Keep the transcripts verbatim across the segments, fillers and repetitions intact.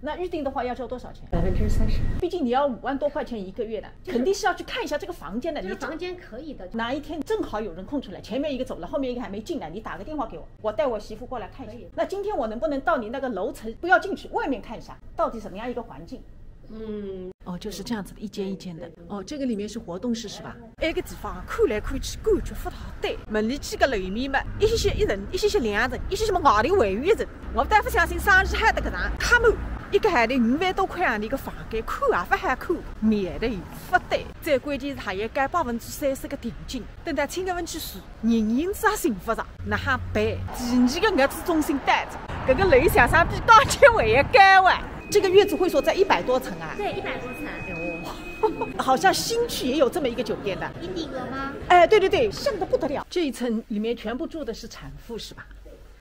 那预定的话要交多少钱？百分之三十。毕竟你要五万多块钱一个月的，肯定是要去看一下这个房间的。你这个房间可以的。哪一天正好有人空出来，前面一个走了，后面一个还没进来，你打个电话给我，我带我媳妇过来看一下。那今天我能不能到你那个楼层，不要进去，外面看一下，到底什么样一个环境？嗯，哦，就是这样子的，一间一间的。哦，这个里面是活动室是吧？埃个地方看来看去感觉勿大对，门里几个楼面嘛，一歇歇一层，一歇歇两层，一歇歇么外头还有一层。我倒勿相信生意还得搿能介满，一个号头五万多块洋钿个房间，看也勿好看，面头勿对。最关键是还要交百分之三十个定金，等到请个人去住，人影子也寻勿着，哪哈办？第二个月子中心到了，搿个楼向上比刚才还要高啊！这个月子会所在一百多层啊？对，一百多层。好像新区也有这么一个酒店的。英迪格吗？哎，对对对，像的不得了。这一层里面全部住的是产妇是吧？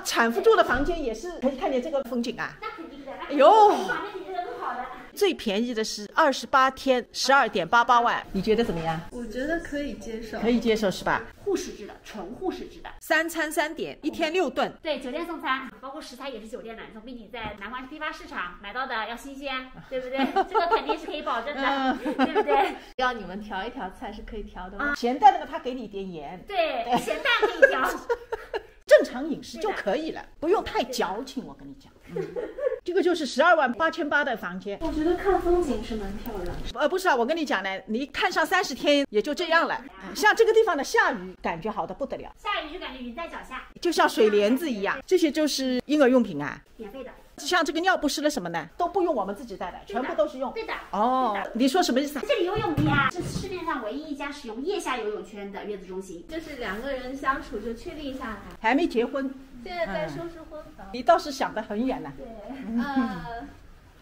产妇住的房间也是可以看见这个风景啊。那肯定的。哎呦，房间肯定是很好的。最便宜的是二十八天，十二点八八万，你觉得怎么样？我觉得可以接受。可以接受是吧？护士制的，纯护士制的。三餐三点，一天六顿。对，酒店送餐，包括食材也是酒店的，总比你在南关批发市场买到的要新鲜，对不对？这个肯定是可以保证的，嗯，对不对？要你们调一调菜是可以调的吗？啊，咸淡的嘛，他给你一点盐。对，咸淡可以调。正常饮食就可以了，不用太矫情，我跟你讲。嗯，这个就是十二万八千八的房间。我觉得看风景是蛮漂亮的。呃，不是啊，我跟你讲呢，你看上三十天也就这样了。哎，像这个地方的下雨，感觉好的不得了。下雨就感觉云在脚下，就像水帘子一样。这些就是婴儿用品啊。免费的。像这个尿不湿了什么呢，都不用我们自己带的，全部都是用。对的。哦，对的。你说什么意思啊？这里游泳的呀，是市面上唯一一家使用腋下游泳圈的月子中心。就是两个人相处就确定下来。还没结婚，现在在收拾婚房。你倒是想得很远呢。对，呃，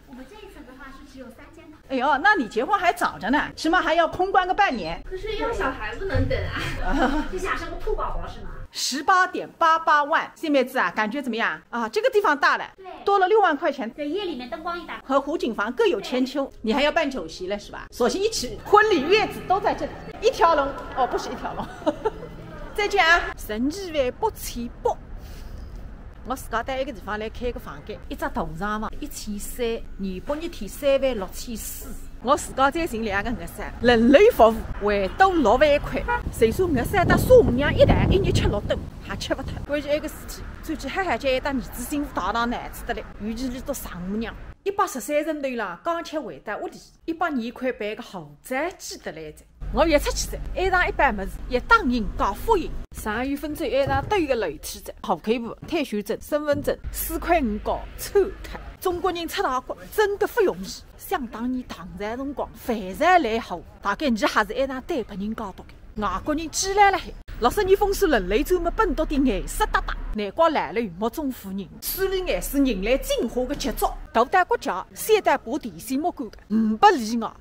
我们这一层的话是只有三间房。哎呦，那你结婚还早着呢，起码还要空关个半年。可是要小孩不能等啊。就想生个兔宝宝是吗？十八点八八万，小妹子啊，感觉怎么样啊？这个地方大了，对，多了六万块钱。对，夜里面灯光一打，和湖景房各有千秋，你还要办酒席了是吧？索性一起，婚礼月子都在这里，一条龙哦，不是一条龙。再见啊！十二万八千八。我自家到一个地方来开个房间，一只大床房，一千三，廿八日天三万六千四。我自家再寻两个月嫂，轮流服务，还多六万块。就算月嫂搭丈母娘一道，一日吃六顿，还吃勿脱。关键一个事体，最近还还叫一搭儿子心大大难吃得来，与其你做丈母娘，一百十三层楼浪，刚巧回到屋里，一百廿块办个豪宅寄得来着。 我一出去仔，埃上一般物事，一打印加复印，上有分子埃上兜一个楼梯仔，户口簿、退休证、身份证，四块五角，抽脱。中国人出大国真个勿容易。想当年唐朝辰光，万朝来华，大概伲还是埃上对别人家督个。外国人寄来了海，六十年风水轮流转么，本笃点颜色搭搭，难怪老楼目中无人，势利眼是人类进化个杰作。大到国家，小到爬电线木管个，呒不例外。